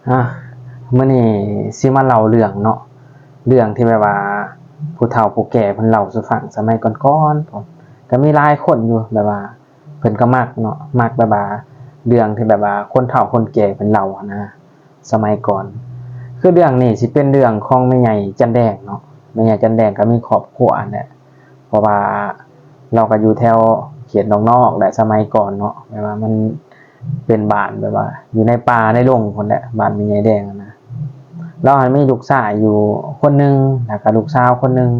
ອ່ະ ມື້ນີ້ຊິມາເລົ່າເລື່ອງເນາະ ເລື່ອງທີ່ແບບວ່າຜູ້ເຖົ້າຜູ້ແກ່ເພິ່ນເລົ່າສູ່ຟັງສະໄໝກ່ອນໆ ກໍມີຫຼາຍຄົນຢູ່ ແບບວ່າເພິ່ນກໍມັກເນາະ ມັກແບບວ່າເລື່ອງທີ່ແບບວ່າຄົນເຖົ້າຄົນແກ່ເພິ່ນເລົ່າຫັ້ນນະ ສະໄໝກ່ອນ. ຄືເລື່ອງນີ້ຊິເປັນເລື່ອງຂອງແມ່ໃຫຍ່ຈັນແດງເນາະ ແມ່ໃຫຍ່ຈັນແດງກໍມີຄອບຄົວຫັ້ນແຫຼະ ເພາະວ່າລາວກໍຢູ່ແຖວເຂດນອກໆ ແຫຼະ ສະໄໝກ່ອນເນາະ ແບບວ່າມັນເປັນບ້ານແບບວ່າຢູ່ໃນປ່າໃນດົງພຸ້ນແຫຼະ ບ້ານແມ່ໃຫຍ່ແດງຫັ້ນນະ. ລາວຫັ້ນມີລູກຊາຍຢູ່ຄົນໜຶ່ງ ແລ້ວກໍລູກສາວຄົນໜຶ່ງ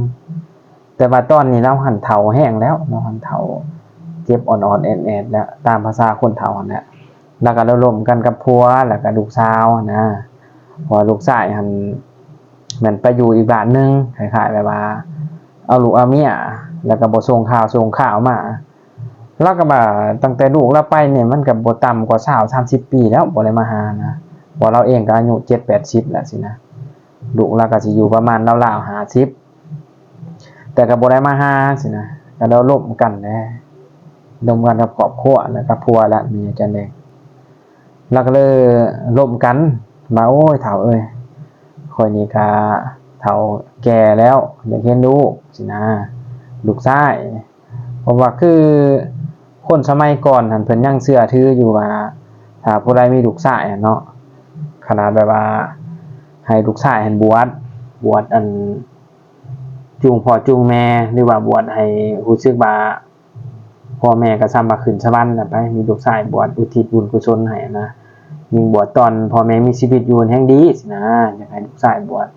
ແຕ່ວ່າຕອນນີ້ລາວຫັ້ນເຖົ້າແຮງແລ້ວ ລາວຫັ້ນເຖົ້າ ເຈັບອອດໆແອດໆແລ້ວ ຕາມພາສາຄົນເຖົ້າຫັ້ນແຫຼະ. ແລ້ວກໍລາວລົມກັນກັບຜົວ ແລ້ວກໍລູກສາວຫັ້ນນະ ເພາະວ່າລູກຊາຍຫັ້ນແມ່ນໄປຢູ່ອີກບ້ານໜຶ່ງ ຄ້າຍໆແບບວ່າເອົາລູກເອົາເມຍ ແລ້ວກໍບໍ່ສົ່ງຂ່າວສົ່ງຄາວມາ. ລາວກໍວ່າຕັ້ງແຕ່ລູກລາວໄປນີ້ ມັນກໍບໍ່ຕ່ຳກວ່າຊາວສາມສິບປີແລ້ວ ບໍ່ໄດ້ມາຫານະ ເພາະລາວເອງກໍອາຍຸເຈັດແປດສິບແລ້ວຊີ້ນະ ລູກລາວກໍຊິຢູ່ປະມານລາວໆຫ້າສິບ ແຕ່ກໍບໍ່ໄດ້ມາຫາຊີ້ນະ ກໍລາວລົມກັນແຫຼະ ລົມກັນກັບຄອບຄົວ ແລ້ວກໍຜົວລະ ແມ່ໃຫຍ່ຈັນແດງ. ລາວກໍເລີຍລົມກັນວ່າ ໂອ້ຍ ເຖົ້າເອີຍ ຂ້ອຍນີ້ກະເຖົ້າແກ່ແລ້ວ ຢາກເຫັນລູກຊີ້ນະ ລູກຊາຍ. ເພາະວ່າຄືຄົນສະໄໝກ່ອນຫັ້ນ ເພິ່ນຍັງເຊື່ອຖືຢູ່ວ່າ ຖ້າຜູ້ໃດມີລູກຊາຍຫັ້ນເນາະ ຂະໜາດແບບວ່າໃຫ້ລູກຊາຍຫັ້ນບວດ ບວດອັນ ຈູງພໍ່ຈູງແມ່ ຫຼືວ່າບວດໃຫ້ຮູ້ສຶກວ່າ ພໍ່ແມ່ກໍສ່ຳວ່າຂຶ້ນສະຫວັນແລ້ວໄປ ມີລູກຊາຍບວດອຸທິດບຸນກຸສົນໃຫ້ນະ. ຍິ່ງບວດຕອນພໍ່ແມ່ມີຊີວິດຢູ່ແຮ່ງດີຊີ້ນະ ຢາກໃຫ້ລູກຊາຍບວດ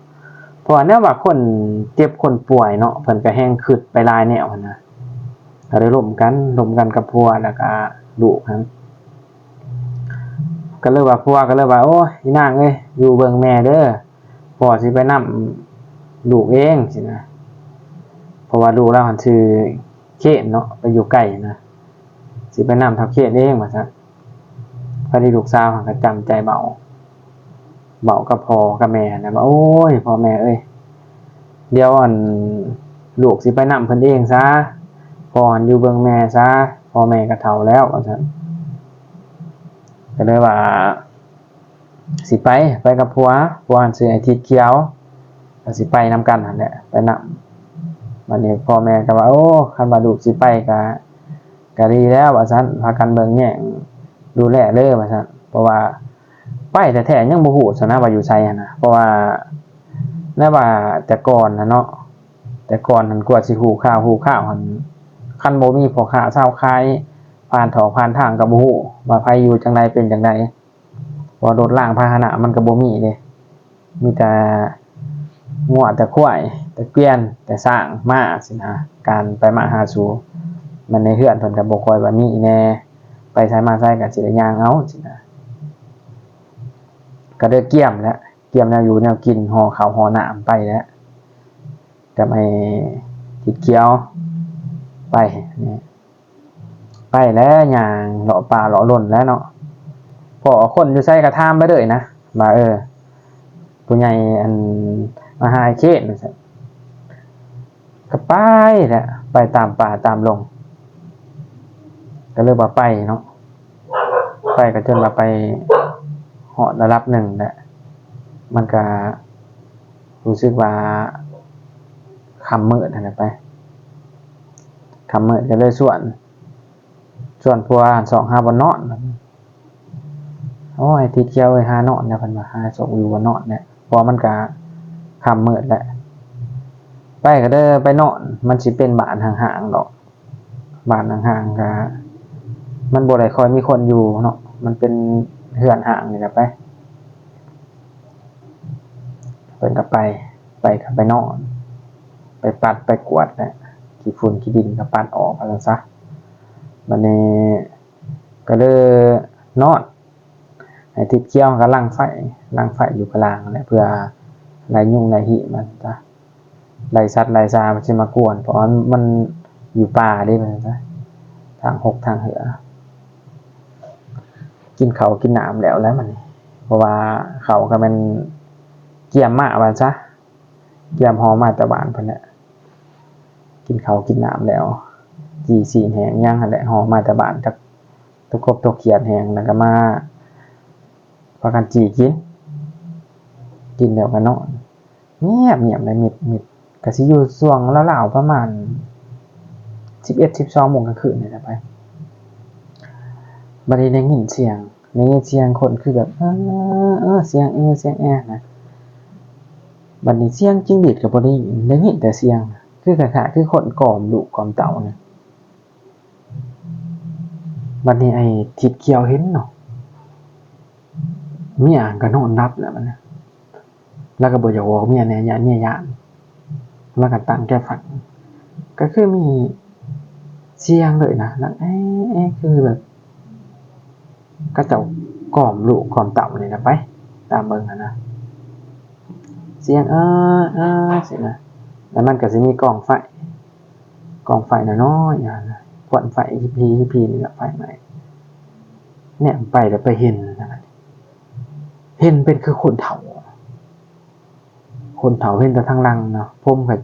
ເພາະວ່າແນວວ່າຄົນເຈັບຄົນປ່ວຍເນາະ ເພິ່ນກໍແຮ່ງຄິດໄປຫຼາຍແນວຫັ້ນນະ. ກໍໄດ້ລົມກັນ ລົມກັນກັບຜົວ ແລ້ວກໍລູກຫັ້ນ ກໍເລີຍວ່າ ຜົວກໍເລີຍວ່າ ໂອ້ຍ ອີນາງເອີຍ ຢູ່ເບິ່ງແມ່ເດີ ພໍ່ຊິໄປນຳລູກເອງຊີ້ນະ ເພາະວ່າລູກລາວຫັ້ນຊື່ເຄນເນາະ ໄປຢູ່ໄກນະ ຊິໄປນຳເຖົ້າເຄນເອງວ່າຊັ້ນ. ພໍດີລູກສາວຫັ້ນກໍຈຳໃຈເວົ້າ ເວົ້າກັບພໍ່ກັບແມ່ຫັ້ນນະວ່າ ໂອ້ຍ ພໍ່ແມ່ເອີຍ ດຽວອັນລູກຊິໄປນຳເພິ່ນເອງຊະ ພໍ່ຫັ້ນຢູ່ເບິ່ງແມ່ຊະ ພໍ່ແມ່ກໍເຖົ້າແລ້ວວ່າຊັ້ນ. ກໍເລີຍວ່າ ຊິໄປ ໄປກັບຜົວ ຜົວຫັ້ນຊື່ໄອ້ທິດຂຽວ ກໍຊິໄປນຳກັນຫັ້ນແຫຼະ ໄປນຳ. ບັດນີ້ພໍ່ແມ່ກໍວ່າ ໂອ້ ຄັນວ່າລູກຊິໄປກໍ ກໍດີແລ້ວວ່າຊັ້ນ ພາກັນເບິ່ງແຍງດູແລເດີວ່າຊັ້ນ. ເພາະວ່າໄປແທ້ໆຍັງບໍ່ຮູ້ຊັ້ນນະວ່າຢູ່ໃສຫັ້ນນະ ເພາະວ່າແນວວ່າແຕ່ກ່ອນຫັ້ນເນາະ ແຕ່ກ່ອນຫັ້ນກວ່າຊິຮູ້ຂ່າວຮູ້ຂ່າວຫັ້ນ ຄັນບໍ່ມີພໍ່ຄ້າຊາວຂາຍຜ່ານຖອກຜ່ານທາງກໍບໍ່ຮູ້ວ່າໃຜຢູ່ຈັ່ງໃດເປັນຈັ່ງໃດ. ເພາະວ່າລົດລາງພາຫະນະມັນກໍບໍ່ມີເດ້ ມີແຕ່ງົວແຕ່ຄວາຍ ແຕ່ກວຽນ ແຕ່ຊ້າງມ້າຊີ້ນະ ການໄປມາຫາສູ່. ແມ່ນໃນເຮືອນເພິ່ນກໍບໍ່ຄ່ອຍວ່າມີແດ່ ໄປໃສມາໃສກໍຊິໄດ້ຍ່າງເອົາຊີ້ນະ. ກໍເລີຍກຽມແຫຼະ ກຽມແນວຢູ່ແນວກິນ ຫໍ່ເຂົ້າຫໍ່ນ້ຳໄປແຫຼະ ກັບໄອ້ທິດຂຽວ ໄປນີ້ ໄປແຫຼະ ຍ່າງເລາະປ່າເລາະລົນແຫຼະເນາະ. ພໍ້ຄົນຢູ່ໃສກໍຖາມໄປເລີຍນະ ວ່າ ເອີ ຜູ້ໃຫຍ່ອັນມາຫາເຄນວ່າຊັ້ນ. ກໍໄປແຫຼະ ໄປຕາມປ່າຕາມດົງ ກໍເລີຍວ່າໄປເນາະ. ໄປກໍຈົນວ່າໄປຮອດລະດັບໜຶ່ງແຫຼະ ມັນກໍຮູ້ສຶກວ່າຄ່ຳມືດຫັ້ນແຫຼະ ໄປຄ່ຳມືດກໍເລີຍຊວນ ຊວນຜົວຊອກຫາບ່ອນນອນ. ໂອ້ຍ ທິດຂຽວເອີຍ ຫານອນແລ້ວ ເພິ່ນວ່າ ຫາຊອກຢູ່ບ່ອນນອນແຫຼະ ເພາະວ່າມັນກະຄ່ຳມືດແຫຼະ. ໄປກໍເດີໄປນອນ ມັນຊິເປັນບ້ານຮ້າງໆດອກ ບ້ານຮ້າງໆ ກະມັນບໍ່ໄດ້ຄ່ອຍມີຄົນຢູ່ເນາະ ມັນເປັນເຮືອນຮ້າງນີ້ແຫຼະ. ໄປ ເພິ່ນກໍໄປ ໄປກໍໄປນອນ ໄປປັດໄປກວາດແຫຼະ ຂີ້ຝຸ່ນຂີ້ດິນກໍປັດອອກວ່າຊັ້ນຊະ. ບັດນີ້ກໍເລີຍນອນ ໄອ້ທິດຂຽວກໍລັງໄຟ ລັງໄຟຢູ່ກະລາງຫັ້ນແຫຼະ ເພື່ອໄລ່ຍຸງໄລ່ຮີມວ່າຊັ້ນຊະ ໄລ່ສັດໄລ່ຊາມັນຊິມາກວນ ເພາະວ່າມັນຢູ່ປ່າເດ້ວ່າຊັ້ນຊະ ທາງຫົກທາງເຫືອ. ກິນເຂົ້າກິນນ້ຳແລ້ວແຫຼະບັດນີ້ ເພາະວ່າເຂົ້າກໍແມ່ນກຽມມາວ່າຊັ້ນຊະ ກຽມຫໍ່ມາແຕ່ບ້ານເພິ່ນແຫຼະ. ກິນເຂົ້າກິນນ້ຳແລ້ວ ຈີ່ຊີ້ນແຫ້ງຫຍັງຫັ້ນແຫຼະ ຫໍ່ມາແຕ່ບ້ານ ຈັກຕົກກົບຕົກຂຽດແຮງ ແລ້ວກໍມາພາກັນຈີ່ກິນ. ກິນແລ້ວກໍນອນ ງຽບໆ ໄດ້ມິດໆ ກໍຊິຢູ່ຊ່ວງລາວໆ ປະມານສິບເອັດ ສິບສອງໂມງກາງຄືນນີ້ແຫຼະໄປ. ບັດນີ້ໄດ້ຍິນສຽງ ໄດ້ຍິນສຽງຄົນຄືແບບ ເອີ ເອີ ສຽງເອີ ສຽງແອນະ. ບັດນີ້ສຽງຈິງຫຼີດກໍບໍ່ໄດ້ຍິນ ໄດ້ຍິນແຕ່ສຽງ ຄືຄ້າຍໆ ຄືຄົນກອມລູກກອມເຕົ້ານະ. ບັດນີ້ໄອ້ທິດຂຽວເຫັນເນາະ ເມຍກໍນອນຫຼັບແລ້ວບັດນີ້ ລາວກໍບໍ່ຢາກບອກເມຍແດ່ ຢ້ານເມຍຢ້ານ ລາວກໍຕັ້ງໃຈຟັງ ກໍຄືມີສຽງເລີຍນະ ແລ້ວແອ ແອ ຄືແບບເຂົາເຈົ້າກອມລູກກອມເຕົ້ານີ້ລະໄປ ຕາມເບິ່ງຫັ້ນນະ ສຽງ ເອີ ເອີ ຊີ້ນະ ແລ້ວມັນກໍຊິມີກອງໄຟ ກອງໄຟນ້ອຍໆ ຫັ້ນນະ ຄວັນໄຟຮີບໆ ນີ້ລະ ໄຟໄໝ້ ແນມໄປແລ້ວໄປເຫັນ ເຫັນເປັນຄືຄົນເຖົ້າ ຄົນເຖົ້າເຫັນແຕ່ທາງຫຼັງເນາະ ຜົມກໍ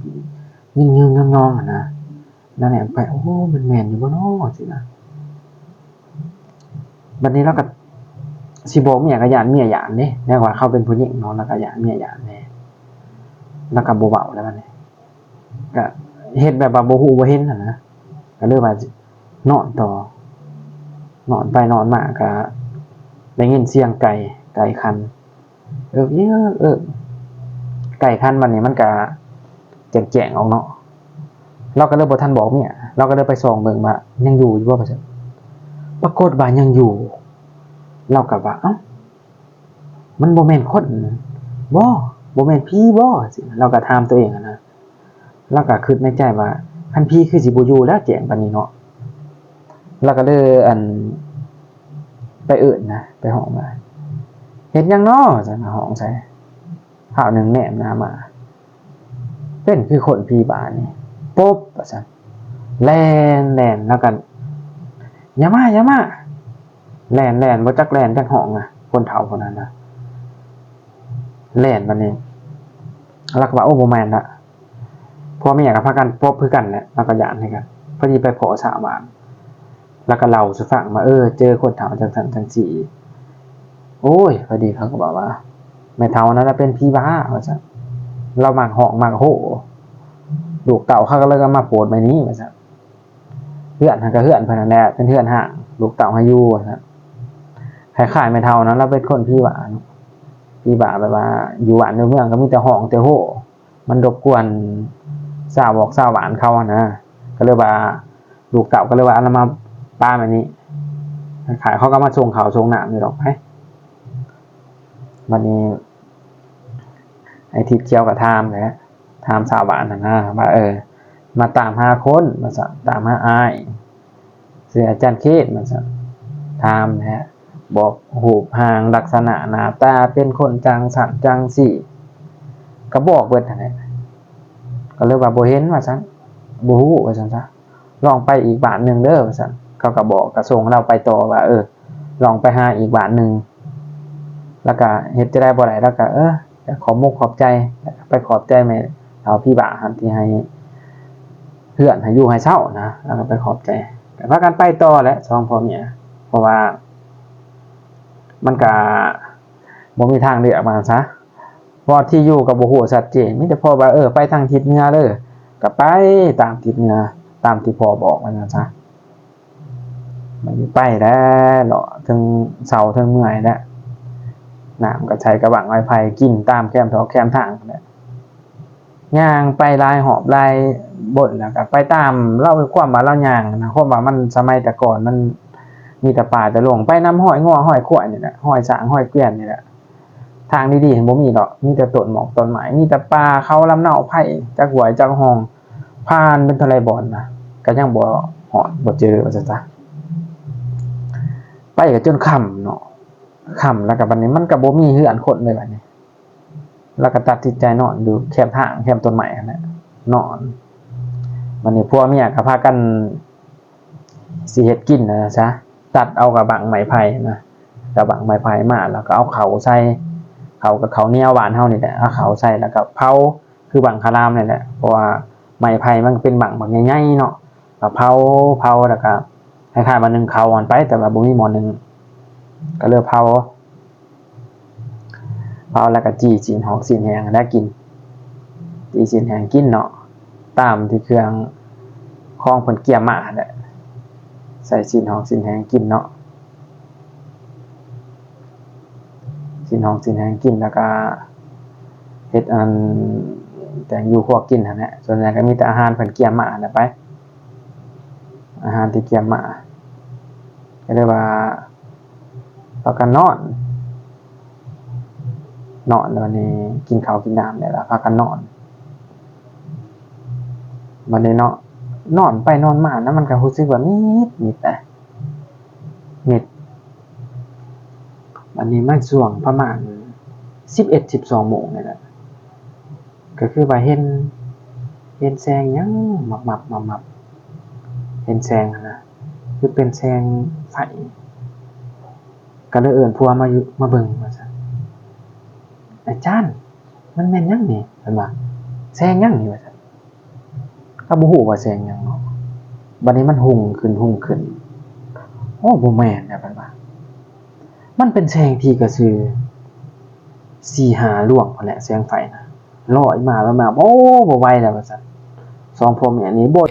ຍິງໆ ຍອງໆ ຫັ້ນນະ ແລ້ວແນມໄປ ໂອ້ ມັນແມ່ນຢູ່ບໍ່ນໍ ຊີ້ນະ. ບັດນີ້ລາວກໍຊິບອກເມຍ ກໍຢ້ານເມຍຢ້ານເດ້ ແນວວ່າເຂົາເປັນຜູ້ຍິງເນາະ ລາວກໍຢ້ານເມຍຢ້ານແດ່ ລາວກໍບໍ່ເວົ້າແລ້ວບັດນີ້ ກະເຮັດແບບວ່າບໍ່ຮູ້ບໍ່ເຫັນຫັ້ນນະ ກະເລີຍວ່ານອນຕໍ່ ນອນໄປນອນມາກະໄດ້ຍິນສຽງໄກ່ ໄກ່ຂັນ ເອິກເອີກເອິກ ໄກ່ຂັນ. ບັດນີ້ມັນກະແຈ້ງໆອອກເນາະ ລາວກະເລີຍບໍ່ທັນບອກເມຍ ລາວກະເລີຍໄປສ່ອງເບິ່ງວ່າຍັງຢູ່ຢູ່ບໍ່ ວ່າຊັ້ນ ປາກົດວ່າຍັງຢູ່ ລາວກະວ່າ ເອົ້າ ມັນບໍ່ແມ່ນຄົນບໍ? ບໍ່ແມ່ນຜີບໍ? ຊີ້ນະ ລາວກໍຖາມຕົວເອງຫັ້ນນະ ລາວກໍຄິດໃນໃຈວ່າ ຄັນຜີຄືຊິບໍ່ຢູ່ແລ້ວ ແຈ້ງປານນີ້ເນາະ. ລາວກໍເລີຍ ອັນ ໄປເອີ້ນນະ ໄປຮ້ອງວ່າ ເຮັດຫຍັງນໍ? ວ່າຊັ້ນ ຮ້ອງໃສ່ ຄາວໜຶ່ງແນມໜ້າມາ ເປັນຄືຄົນຜີບ້ານີ້ ປົບ ວ່າຊັ້ນ ແລ່ນ ແລ່ນ ແລ້ວກໍ ຢ່າມາ ຢ່າມາ ແລ່ນ ແລ່ນ ບໍ່ຈັກແລ່ນຈັກຮ້ອງນະ ຄົນເຖົ້າຄົນນັ້ນນະ ແລ່ນ. ບັດນີ້ລາວກໍວ່າ ໂອ້ ບໍ່ແມ່ນລະ ຜົວເມຍກໍພາກັນປົບຄືກັນແຫຼະ ລາວກໍຢ້ານຄືກັນ. ພໍດີໄປພໍ້ຊາວບ້ານ ລາວກໍເລົ່າສູ່ຟັງວ່າ ເອີ ເຈີຄົນເຖົ້າຈັ່ງຊັ້ນຈັ່ງຊີ້ ໂອ້ຍ ພໍດີເຂົາກໍບອກວ່າ ແມ່ເຖົ້ານັ້ນລະເປັນຜີບ້າ ວ່າຊັ້ນ ລາວມັກຮ້ອງມັກໂຮ ລູກເຕົ້າເຂົາກໍເລີຍເອົາມາໂພດໄວ້ນີ້ ວ່າຊັ້ນ. ເຮືອນຫັ້ນກໍເຮືອນເພິ່ນຫັ້ນແຫຼະ ເປັນເຮືອນຮ້າງ ລູກເຕົ້າໃຫ້ຢູ່ ວ່າຊັ້ນ. ຄ້າຍໆ ແມ່ເຖົ້ານັ້ນລາວເປັນຄົນຜີບ້າເນາະ ຜີບ້າແບບວ່າ ຢູ່ບ້ານຢູ່ເມືອງກໍມີແຕ່ຮ້ອງແຕ່ໂຮ ມັນລົບກວນຊາວບອກຊາວບ້ານເຂົາຫັ້ນນະ ກໍເລີຍວ່າ ລູກເຕົ້າກໍເລີຍວ່າ ເອົາລາວມາປາໄວ້ນີ້ ຄ້າຍໆ ເຂົາກໍມາສົ່ງເຂົ້າສົ່ງນ້ຳນີ້ດອກໄປ. ບັດນີ້ໄອ້ທິດຂຽວກໍຖາມແຫຼະ ຖາມຊາວບ້ານຫັ້ນນະວ່າ ເອີ ມາຕາມຫາຄົນ ວ່າຊັ້ນ ຕາມຫາອ້າຍ ຊື່ອາຈານເຄດ ວ່າຊັ້ນ ຖາມແຫຼະ ບອກຮູບຮ່າງລັກສະນະໜ້າຕາເປັນຄົນຈັ່ງຊັ້ນຈັ່ງຊີ້ ກໍບອກເບິດຫັ້ນແຫຼະ ກໍເລີຍວ່າບໍ່ເຫັນ ວ່າຊັ້ນ ບໍ່ຮູ້ ວ່າຊັ້ນຊະ. ລອງໄປອີກບ້ານໜຶ່ງເດີ ວ່າຊັ້ນ ເຂົາກໍບອກ ກໍສົ່ງລາວໄປຕໍ່ວ່າ ເອີ ລອງໄປຫາອີກບ້ານໜຶ່ງ ແລ້ວກໍເຮັດຈັ່ງໃດບໍ່ໄດ້ ລາວກໍ ເອີ ກໍຂອບມຸກຂອບໃຈ ໄປຂອບໃຈແມ່ເຖົ້າຜີບ້າຫັ້ນທີ່ໃຫ້ເຮືອນໃຫ້ຢູ່ໃຫ້ເຊົ່ານະ ລາວກໍໄປຂອບໃຈ ກໍພາກັນໄປຕໍ່ແຫຼະ ສອງຜົວເມຍ ເພາະວ່າມັນກໍບໍ່ມີທາງເລືອກ ວ່າຊັ້ນຊະ. ເພາະທີ່ຢູ່ກໍບໍ່ຮູ້ຊັດເຈນ ມີແຕ່ພໍວ່າ ເອີ ໄປທາງທິດເໜືອເດີ ກໍໄປຕາມທິດເໜືອ ຕາມທີ່ພໍ່ບອກ ວ່າຊັ້ນຊະ. ມັນໄປແລ້ວ ເລາະເທິງເຊົາເທິງເມື່ອຍແລ້ວ ນ້ຳກໍໃສ່ກະບັ້ງໄມ້ໄຜ່ ກິນຕາມແຄມຖອກແຄມທາງແຫຼະ ຍ່າງໄປຫຼາຍຮອບຫຼາຍບົນ ແລ້ວກໍໄປຕາມ ລາວ ຄວາມວ່າລາວຍ່າງນະ ຄວາມວ່າມັນ ສະໄໝແຕ່ກ່ອນມັນມີແຕ່ປ່າແຕ່ດົງ ໄປນຳຮອຍງົວຮອຍຄວາຍນີ້ແຫຼະ ຮອຍຊ້າງຮອຍເກວຍນນີ້ແຫຼະ. ທາງດີໆຫັ້ນບໍ່ມີດອກ ມີແຕ່ຕົ້ນໝອກຕົ້ນໄມ້ ມີແຕ່ປ່າເຂົາລຳເນົາໄຜ່ ຈັກຫ້ວຍຈັກຮ່ອງ ຜ່ານເປັນເທົ່າໃດບ່ອນນະ ກໍຍັງບໍ່ຮອດບໍ່ເຈີ ວ່າຊັ້ນຊະ. ໄປກໍຈົນຄ່ຳເນາະ ຄ່ຳແລ້ວກໍບັດນີ້ມັນກໍບໍ່ມີເຮືອນຄົນເລີຍ ບັດນີ້ລາວກໍຕັດສິນໃຈນອນຢູ່ແຄມທາງ ແຄມຕົ້ນໄມ້ຫັ້ນແຫຼະ ນອນ. ບັດນີ້ຜົວເມຍກໍພາກັນ ຊິເຮັດກິນຫັ້ນນະຊະ ຕັດເອົາກະບັ້ງໄມ້ໄຜ່ນະ ກະບັ້ງໄມ້ໄຜ່ມາ ແລ້ວກໍເອົາເຂົ້າໃສ່ ເຂົ້າກໍເຂົ້າໜຽວບ້ານເຮົານີ້ແຫຼະ ເອົາເຂົ້າໃສ່ ແລ້ວກໍເຜົາຄືບັ້ງຄາລາມນີ້ແຫຼະ ເພາະວ່າໄມ້ໄຜ່ມັນກໍເປັນບັ້ງບັກໃຫຍ່ໆເນາະ ກໍເຜົາ ເຜົາ ແລ້ວກໍຄ້າຍໆວ່າໜຶ້ງເຂົ້າຫັ້ນໄປ ແຕ່ວ່າບໍ່ມີໝໍ້ໜຶ້ງ ກໍເລີຍເຜົາ. ເຜົາແລ້ວກໍຈີ່ຊີ້ນຮອກຊີ້ນແຫ້ງຫັ້ນແຫຼະກິນ ຈີ່ຊີ້ນແຫ້ງກິນເນາະ ຕາມທີ່ເຄື່ອງຂອງເພິ່ນກຽມມາຫັ້ນແຫຼະ ໃສ່ຊີ້ນຮອກຊີ້ນແຫ້ງກິນເນາະ ຊີ້ນຮອກຊີ້ນແຫ້ງກິນ ແລ້ວກໍເຮັດອັນແຕງຢູ່ຄົວກິນຫັ້ນແຫຼະ ສ່ວນໃຫຍ່ກໍມີແຕ່ອາຫານເພິ່ນກຽມມາຫັ້ນແຫຼະໄປ ອາຫານທີ່ກຽມມາ ກໍເລີຍວ່າ ພາກັນນອນ ນອນ ແລ້ວບັດນີ້ກິນເຂົ້າກິນນ້ຳແລ້ວລະພາກັນນອນ ບັດນີ້ເນາະ ນອນໄປນອນມານະ ມັນກໍຮູ້ສຶກວ່າມິດໆນະ ມິດ ບັດນີ້ມາຊ່ວງປະມານສິບເອັດ ສິບສອງໂມງນີ້ແຫຼະ ກໍຄືວ່າເຫັນ ເຫັນແສງຫຍັງມັບໆ ມັບໆ ເຫັນແສງຫັ້ນນະ ຄືເປັນແສງໄຟ ກໍເລີຍເອີ້ນຜົວມາຢູ່ ມາເບິ່ງວ່າຊັ້ນ ອາຈານ ມັນແມ່ນຫຍັງນີ້ ເພິ່ນວ່າ ແສງຫຍັງນີ້ ວ່າຊັ້ນ ກໍບໍ່ຮູ້ວ່າແສງຫຍັງເນາະ ບັດນີ້ມັນຮຸ່ງຂຶ້ນ ຮຸ່ງຂຶ້ນ ໂອ້ ບໍ່ແມ່ນແລ້ວ ເພິ່ນວ່າ ມັນເປັນແສງທີ່ກະສື ສີ່ຫ້າດວງພຸ້ນແຫຼະ ແສງໄຟນະ ລອຍມາ ລອຍມາ ໂອ້ ບໍ່ໄຫວແລ້ວວ່າຊັ້ນ ສອງຜົວເມຍນີ້ບໍ່